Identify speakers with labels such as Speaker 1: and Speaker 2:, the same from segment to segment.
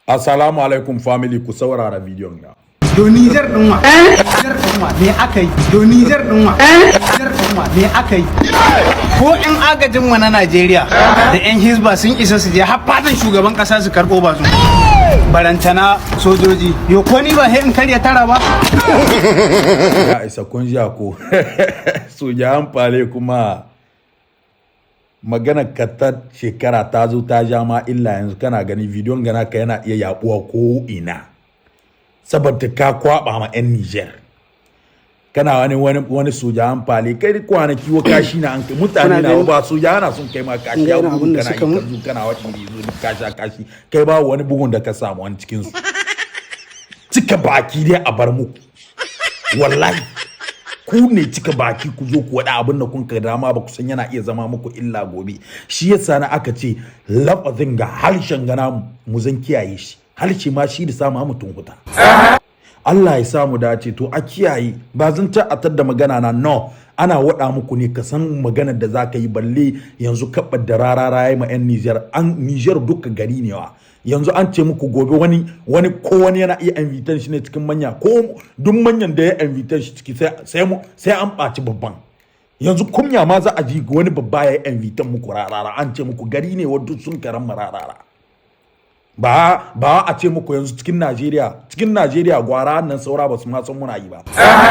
Speaker 1: Assalamu alaikum family, ku saurara bidiyon ga.
Speaker 2: Do Nijar ɗin wa? Nijar ɗin wa? Me aka yi? Do Nijar ɗin wa? Nijar ɗin wa? Me aka yi? Ko 'yan agajin mu na Najeriya da 'yan Hizba sun isa su je har fadan shugaban kasa su karɓo Bazoum. Barantana sojoji. Yo, ko ni ba sai in karya tara ba.
Speaker 1: Ya isa, kun ji ko sojan fale kuma magana ka ta shekara ta zo ta ja ma illa. Yanzu kana gani bidiyon gana ka yana iya yabuwa ko ina saboda ka kwaba ma 'yan Niger. Kana wani sojan fale, kai kwanaki wa kashi na an kai mutane na ba soja na sun kai ma kashi ya gudu, kana yi ka zo kana wani zo ka sha kashi, kai ba wani bugun da ka samu wani cikin su. Cika baki dai a bar muku, wallahi ku ne cika baki. Ku zo ku waɗa abin da kun ka dama, ba ku san yana iya zama muku illa gobe. Shi yasa na aka ce lafazin ga harshen gana mu zan kiyaye shi, harshe ma shi da samu mutum huta. Allah ya samu dace. To, a kiyaye, ba zan ta a tadda magana na no, ana waɗa muku ne ka san maganar da za ka yi, balle yanzu kaɓar da rarara ya ma 'yan Nijar. An Nijar duka gari ne wa. Yanzu an ce muku gobe wani ko wani yana iya invitation shi ne cikin manya, ko duk manyan da ya invitation shi ciki, sai an ɓaci babban. Yanzu kunya ma za a ji wani babba ya invitation muku rarara. An ce muku gari ne wadda sun karan rarara. Ba a ce muku yanzu cikin Najeriya gwara nan saura ba su ma san muna yi ba.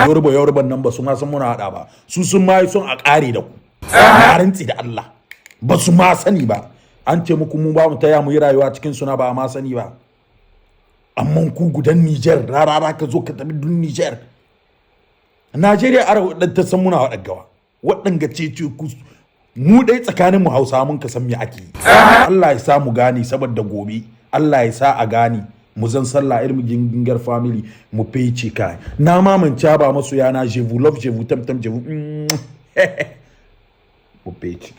Speaker 1: Yoruba, Yoruban nan ba su ma san muna hada ba. Su sun ma yi son a kare da ku, na rantsi da Allah ba su ma sani ba. An ce muku mu ba mu taya mu yi rayuwa cikin suna ba ma sani ba. Amma ku gudan Niger, rarara ka zo ka tafi dun Niger, Najeriya ara ta san muna waɗagawa waɗanga ce ku. Mu dai tsakanin mu Hausa mun ka san me ake yi. Allah ya sa mu gane saboda gobe. Allah ya sa a gane mu zan sallah irin gingar family mu fece kai na mamanta ba masoya na. Je vous love, je vous tam tam, je vous mu fece.